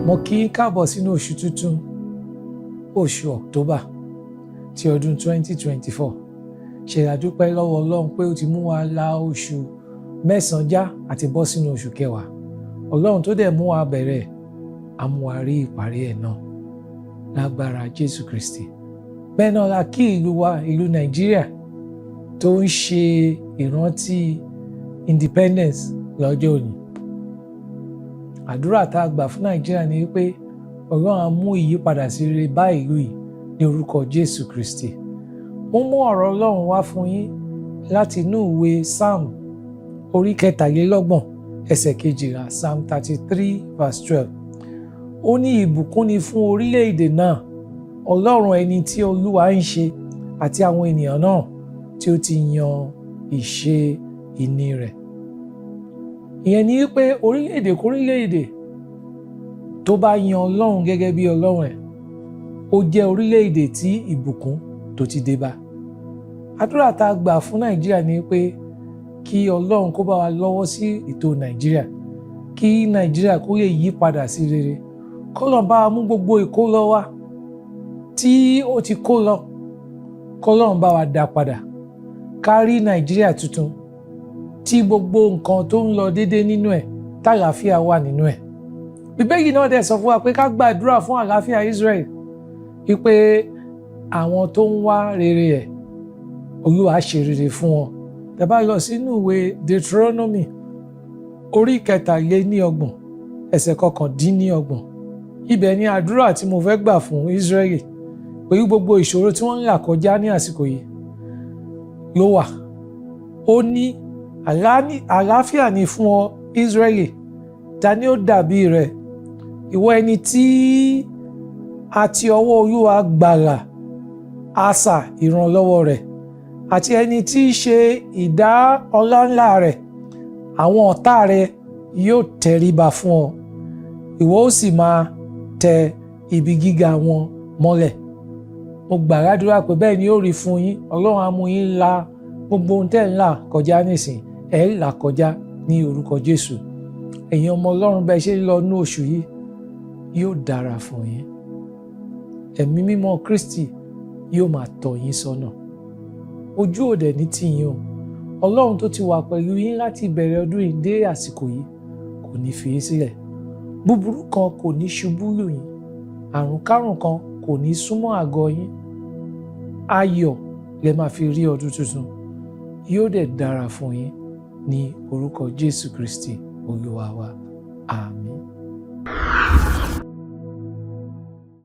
Mo kí yín káàbọ̀ sínú oṣù tuntun, oṣù October ti ọdún 2024. Ṣe àdúpẹ́ lọ́wọ́ Ọlọ́run pé ó ti mú wa la oṣù 9 já àti bọ́ sínú oṣù 10. Ọlọ́run tó dẹ̀ mú wa bẹ̀rẹ̀, á mú wa rí ìparí ẹ̀ náà lágbára Jésù Kristi. Bẹ́ẹ̀ náà la kí ìlú wa, ìlú Nàìjíríà, tó ń ṣe ìrántí independence lọ́jọ́ òní. Àdúrà tá a gbà fún Nàìjíríà ni wípé Ọlọ́run á mú ìyípadà sí rere bá ìlú yìí ní orúkọ Jésù Kristi. Mo mú ọ̀rọ̀ Ọlọ́run wá fún yín láti inú ìwé Psalm orí 33, ẹsẹ̀ 12, Psalm 33 verse 12. Ó ní, "Ìbùkún ni fún orílẹ̀-èdè náà, Ọlọ́run ẹni tí Olúwa ń ṣe, àti àwọn ènìyàn náà tí ó ti yan ìṣe ìní rẹ̀." Ìyẹn ni wípé orílẹ̀-èdè kórílẹ̀-èdè tó bá yan Ọlọ́run gẹ́gẹ́ bí Ọlọ́run ẹ̀, ó jẹ́ orílẹ̀-èdè tí ìbùkún tó ti dé bá. Àdúrà tá a gbà fún Nàìjíríà ni pé kí Ọlọ́run kó bá wa lọ́wọ́ sí ètò Nàìjíríà, kí Nàìjíríà kó lè yí padà sí rere, kọ́lọ́run bá wa mú gbogbo ìkólọ wa tí ó ti kó lọ, kọ́lọ́run bá wa dá padà, ká rí Nàìjíríà tuntun tí gbogbo nǹkan tó ń lọ déédéé nínú ẹ̀, tàlàáfíà wà nínú ẹ̀. Bíbélì náà dẹ̀ sọ fún wa pé ká gbàdúrà fún àlàáfíà Israel, wípé àwọn tó ń wá rere ẹ̀, Olúwa ṣe rere fún wọn. Tẹ́ bá lọ sínú ìwé Deuteronomy orí 33, ẹsẹ̀ 29, ibẹ̀ ni àdúrà tí mo fẹ́ gbà fún Israeli pẹ̀lú gbogbo ìṣòro tí wọ́n ń là kọjá ní àsìkò yìí ló wà. Ó ní, "Àlàáfíà ni fún ọ, Israeli. Ta ni ó dàbí rẹ, ìwọ ẹni tí a ti ọwọ́ Olúwa gbàlà, asà ìrànlọ́wọ́ rẹ̀, àti ẹni tí í ṣe idà ọlá ńlá rẹ̀? Àwọn ọ̀tá rẹ̀ yóò tẹríba fún ọ, ìwọ ó sì máa tẹ ibi gíga wọn mọ́lẹ̀." Mo gbàdúrà pé bẹ́ẹ̀ ni ó rí fún yín. Ọlọ́run á mú yín la gbogbo ohun tẹ́ ń là kọjá nísìn, ẹ̀ ń là kọjá ní orúkọ Jésù. Ẹ̀yin ọmọ Ọlọ́run, bẹ́ẹ̀ ṣe ń lọ ní oṣù yìí, yóò dára fún yín. Ẹ̀mí mímọ́ Kristi yóò máa tọ́ yín sọ́nà. Ojú ò dẹ̀ ní tì yín o. Ọlọ́run tó ti wà pẹ̀lú yín láti ìbẹ̀rẹ̀ ọdún yìí dé àsìkò yìí kò ní fi yín sílẹ̀. Búburú kan kò ní ṣubú lù yín, àrùn kárùn kan kò ní súnmọ́ àgọ́ yín. Ayọ̀ lẹ máa fi rí ọdún tuntun, yóò dẹ̀ dára fún yín ní orúkọ Jésù Kristi Olúwa wa. Àmín.